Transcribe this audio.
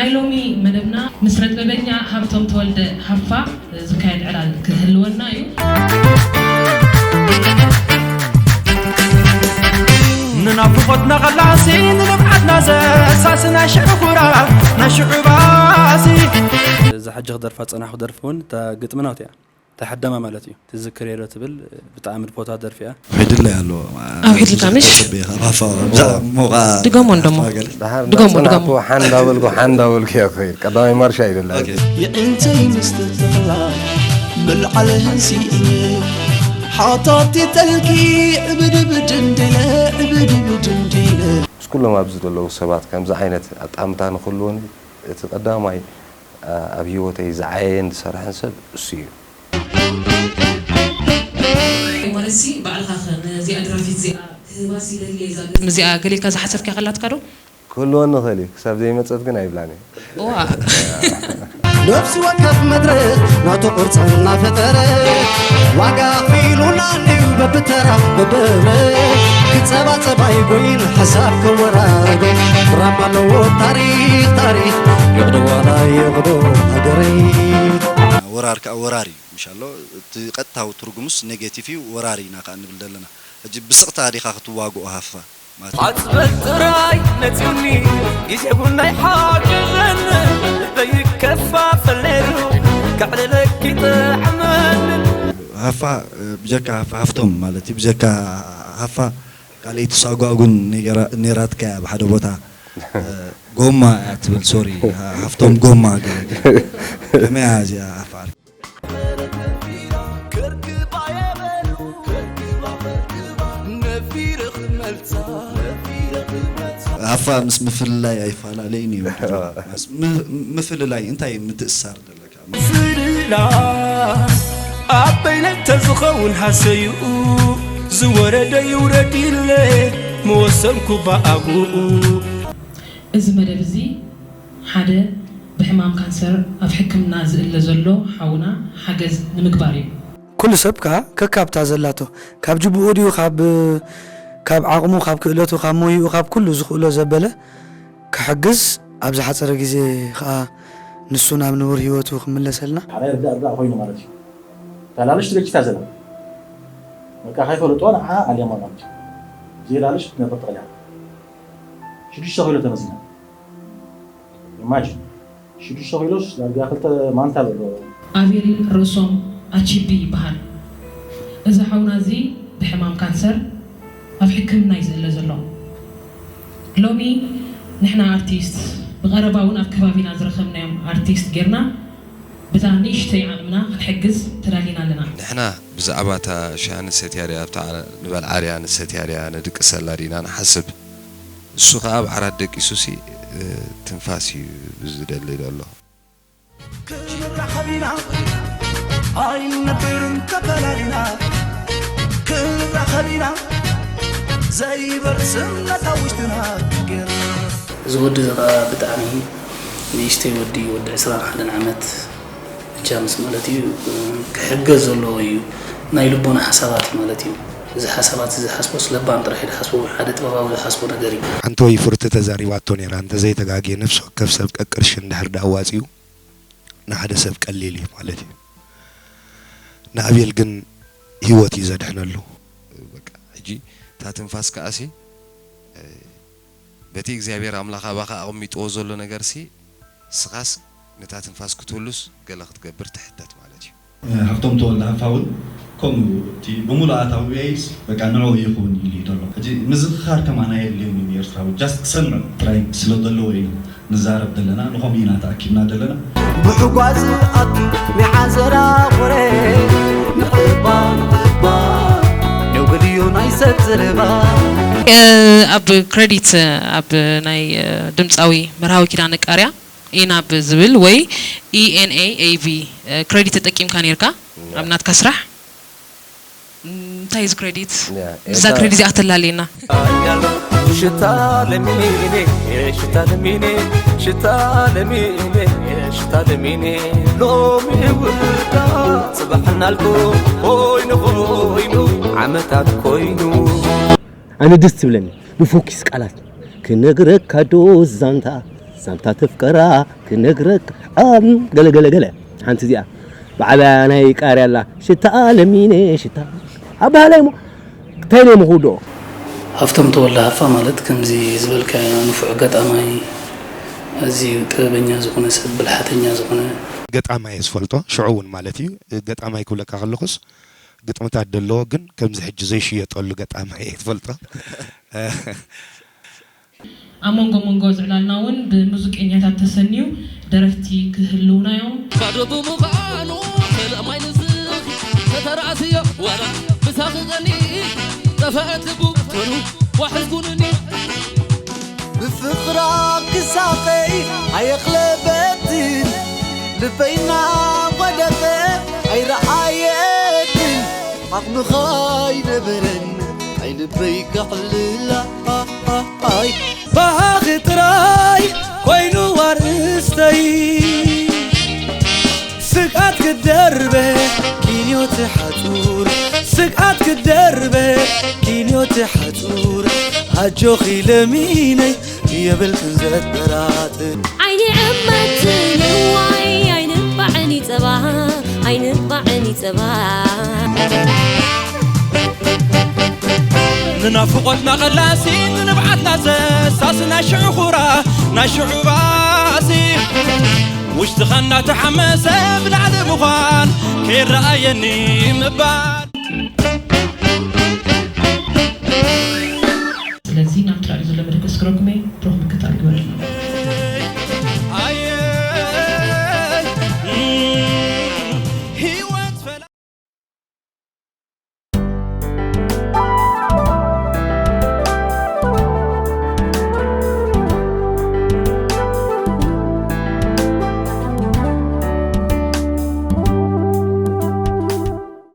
ናይ ሎሚ መደብና ምስ ረጥበበኛ ሃብቶም ተወልደ ሃፋ ዝካየድ ዕላል ክህልወና እዩ። ንናፍቖትና ቐላሲ ንልምዓትና ዘሳሲ ናይ ሽዑ ኩራ ናይ ሽዑ ባሲ። እዛ ሕጂ ክደርፋ ዝጸናሕኩ ደርፊ እውን እታ ግጥሚ ናቱ እያ። እታ ሓዳማ ማለት እዩ። ትዝክር የዶ ትብል ብጣዕሚ ድፎታ ደርፊ እያ። ሒድለይ ኣሎ ኣብ ሒድልካ ምሽ? ተሰበየ ካብ ሃፋ ብዛ ሞቓ ድገሞ እንደሞ። ሃፋ ገለ። ደሓር ድገሞ፣ እንዳጸናሕኩ ድገሞ። ሓንዳ በልኩ ሓንዳ በልኩ እያ ክኸይድ ቀዳማይ ማርሻ ኣይደላ ኦኬ። የዒንተይ ምስትፍላ ምልዓል ህንሲእኒ ሓታቲ ጠልቂ ዕብድብድ እንዲለ ዕብድብድ እንዲለ ምስ ኩሎም ኣብዚ ዘለዉ ሰባት ከምዚ ዓይነት ኣጣምታ ንክህልወኒ እቲ ቀዳማይ ኣብ ህይወተይ ዝዓየየን ዝሰርሐን ሰብ እሱ እዩ። ወረሲ ባዕልኻ ኸ ነዚኣ ድራፊት እዚኣ ክህባስ ይደሊ እየ እዛ ግጥሚ እዚኣ ገሊልካ ዝሓሰብካ ከላትካ ዶ? ክህልወኒ ይኽእል እዩ ክሳብ ዘይመፀት ግን ኣይብላን እየ። ዋ ነፍሲ ወከፍ መድረኽ ናቱ ቅርፂ እናፈጠረ ዋጋ ኣኽፊሉና እንድዩ በብተራ በበረ ክፀባፀብ ኣይጎይን ሓሳብ ከወራረዶ ራማ ኣለዎ ታሪኽ ታሪኽ ይቕዶ ዋላ ይቕዶ ሃገረይ ወራር ከዓ ወራር እዩ ምሻሎ። እቲ ቀጥታዊ ትርጉሙስ ኔጌቲቭ እዩ፣ ወራር ኢና ከዓ ንብል ዘለና። ሕጂ ብስቕታ ዲኻ ክትዋግኦ ሃፋ ማለት እዩ። ኣጽበት ጥራይ መጺኡኒ ግዜ ቡን ናይ ሓግዘን በይከፋፈል ነይሩ ከዕልለኪ ጥዕመን ሃፋ ብጀካ ሃፋ ሃፍቶም ማለት እዩ። ብጀካ ሃፋ ካልኣይቲ ሳጓ እውን ነይራ- ነይራትካ እያ ኣብ ሓደ ቦታ ጎማ እያ ትብል። ሶሪ ሃፍቶም ጎማ ገለ ገለ ከመይ እያ እዚኣ ሃፋ? ሃፋ ምስ ምፍልላይ ኣይፈላለይን እዩ። ም- ምፍልላይ እንታይ ምትእሳር ዘለካ? ፍልላ ኣብ በይነይ ተዝኸውን ሃሰዩ ዝወረደ ይውረድ ኢለ ምወሰንኩ ብኣግኡ። እዚ መደብ እዚ ሓደ ብሕማም ካንሰር ኣብ ሕክምና ዝእለ ዘሎ ሓውና ሓገዝ ንምግባር እዩ። ኩሉ ሰብ ከኣ ከካብታ ዘላቶ ካብ ጅብኡ ድዩ ካብ ካብ ዓቕሙ ካብ ክእለቱ ካብ ሞይኡ ካብ ኩሉ ዝኽእሎ ዘበለ ክሕግዝ ኣብ ዝሓጸረ ግዜ ከኣ ንሱ ናብ ንቡር ህይወቱ ክምለሰልና። ሓደ ርዳእ ርዳእ ኮይኑ ማለት እዩ። እታ ላልሽ ትበኪታ ዘላ በቃ ከይፈለጦ ንዓ ኣልያማ ማለት እዩ። ዘይላልሽ ክትነብር ትኽእል እያ። ሽዱሽተ ኪሎ ተመዚና። ኢማጂን ሽዱሽተ ኪሎስ ዳርጋ ክልተ ማንታ ኣሎ። ኣቤል ርእሶም ኣቺቢ ይበሃል። እዚ ሓውና እዚ ብሕማም ካንሰር ኣብ ሕክምና እዩ ዝእለ ዘሎ። ሎሚ ንሕና ኣርቲስት ብቐረባ እውን ኣብ ከባቢና ዝረኸብናዮም ኣርቲስት ጌርና ብታ ንእሽተይ ዓቕምና ክንሕግዝ ተዳሊና ኣለና። ንሕና ብዛዕባ እታ ሻሂ ንሰትያ ድያ ኣብታ ንበልዓ ድያ ንሰትያ ድያ ንድቅሰላ ዲና ንሓስብ። እሱ ኸኣ ኣብ ዓራት ደቂሱሲ ትንፋስ እዩ ዝደሊ ዘሎ። ክራኸብ ኢና ኣይንነብርን ተፈላሊና ክራኸብ ኢና ዘይበርስም ነታ ውሽጥና ጌርና እዚ ወዲ እዚ ከዓ ብጣዕሚ ንእሽተይ ወዲ እዩ፣ ወዲ ዕስራን ሓደን ዓመት ብቻምስ ማለት እዩ፣ ክሕገዝ ዘለዎ እዩ፣ ናይ ልቦና ሓሳባት ማለት እዩ። እዚ ሓሳባት እዚ ዝሓስቦስ ለባም ጥራሕ እዩ ዝሓስቦ፣ ወይ ሓደ ጥበባዊ ዝሓስቦ ነገር እዩ። ሓንቲ ወይ ፍርቲ ተዛሪባቶ ነይራ፣ እንተዘይተጋግየ ነፍሲ ወከፍ ሰብ ቀቅርሺ እንድሕር ደኣ ኣዋጺኡ ንሓደ ሰብ ቀሊል እዩ ማለት እዩ። ንኣቤል ግን ህይወት እዩ ዘድሕነሉ። በቃ ሕጂ እታ ትንፋስ ከኣሲ በቲ እግዚኣብሔር ኣምላኽ ኣባኻ ኣቐሚጥዎ ዘሎ ነገርሲ ንስኻስ ነታ ትንፋስ ክትህሉስ ገለ ክትገብር ትሕተት ማለት እዩ። ሃብቶም ተወልደ ሃፋ እውን ከምኡ እቲ ብምሉእ ኣታዊያይስ በቃ ንዕኡ ይኸውን ኢሉ እዩ ዘሎ። ሕጂ ምዝኽኻር ከማን ኣየድልዮን እዩ ንኤርትራዊ just ክሰምዕ ጥራይ ስለ ዘለዎ እዩ ንዛረብ ዘለና ንኸምኡ ኢና ተኣኪብና ዘለና። ብዕጓዝ ኣቱ ናይ ዓዘራ ኾረ ንዕባ ንዕባ ደው በልዮ ናይ ሰብ ዘረባ። ኣብ ክረዲት ኣብ ናይ ድምፃዊ መርሃዊ ኪዳነ ቃርያ ኢና ብዝብል ወይ ENAAV ክረዲት ተጠቂምካ ነርካ ኣብ ናትካ ስራሕ እንታይ እዚ ክረዲት እዛ ክረዲት እዚኣ ክተላልየና ሽታ ለሚኔ ሽታ ለሚኔ ሽታ ለሚኔ ሽታ ለሚኔ ሎሚ ውዳ ጽባሕ እናልኩ ኮይኑ ኮይኑ ዓመታት ኮይኑ ኣነ ደስ ትብለኒ ብፎኪስ ቃላት ክነግረካ ዶ ዛንታ ሳምታ ተፍቀራ ክነግረክ ኣም ገለ ገለ ገለ ሓንቲ እዚኣ ብዓባያ ናይ ቃርያ ኣላ ሽታ ለሚነ ሽታ ኣባህላይ ሞ እንታይ ነይ ምኹዶ ሃፍቶም ተወልደ ሃፋ ማለት ከምዚ ዝበልካዮ ንፉዕ ገጣማይ፣ ኣዝዩ ጥበበኛ ዝኾነ ሰብ፣ ብልሓተኛ ዝኾነ፣ ገጣማይ እየ ዝፈልጦ ሽዑ እውን ማለት እዩ። ገጣማይ ክብለካ ከለኹስ ግጥምታት ዘለዎ ግን ከምዚ ሕጂ ዘይሽየጠሉ ገጣማይ እየ ዝፈልጦ። ኣብ መንጎ መንጎ ዝዕላልና እውን ብሙዚቀኛታት ተሰንዩ ደረፍቲ ክህልውና እዮም። ባዶ ብምዃኑ ፈለማይ ንስኺ ተተራእስዮ ዋላ ብሳኺ ቀኒ ጠፈአት ልቡ ተኑ ዋሕዝ ኩንኒ ብፍቕራ ክሳቐይ ኣየኽለበትን ልበይና ወደቐ ኣይረኣየትን ዓቕምኻ ኣይነበረን ኣይ ልበይ ከዕልላ ኣይ ባህኺ ጥራይ ኮይኑ ኣርእስተይ ስግኣት ክደርበ ኪንዮ ትሓጹር ስግኣት ክደርበ ኪንዮ ትሓጹር ኣጆኺ ለሚነይ የብልክን ዘጠራጥር ዓይኒ ዕመትንዋይ ኣይንባዕን ይጸባ ኣይንባዕን ይጸባ ንናፍቖትና ቐላሲ ንንብዓትና ዘሳስ ናይ ሽዑ ኹራ ናይ ሽዑ ባሲ ውሽጥኻ እናተሓመሰ ብላዕሊ ምዃን ከይረኣየኒ ምባል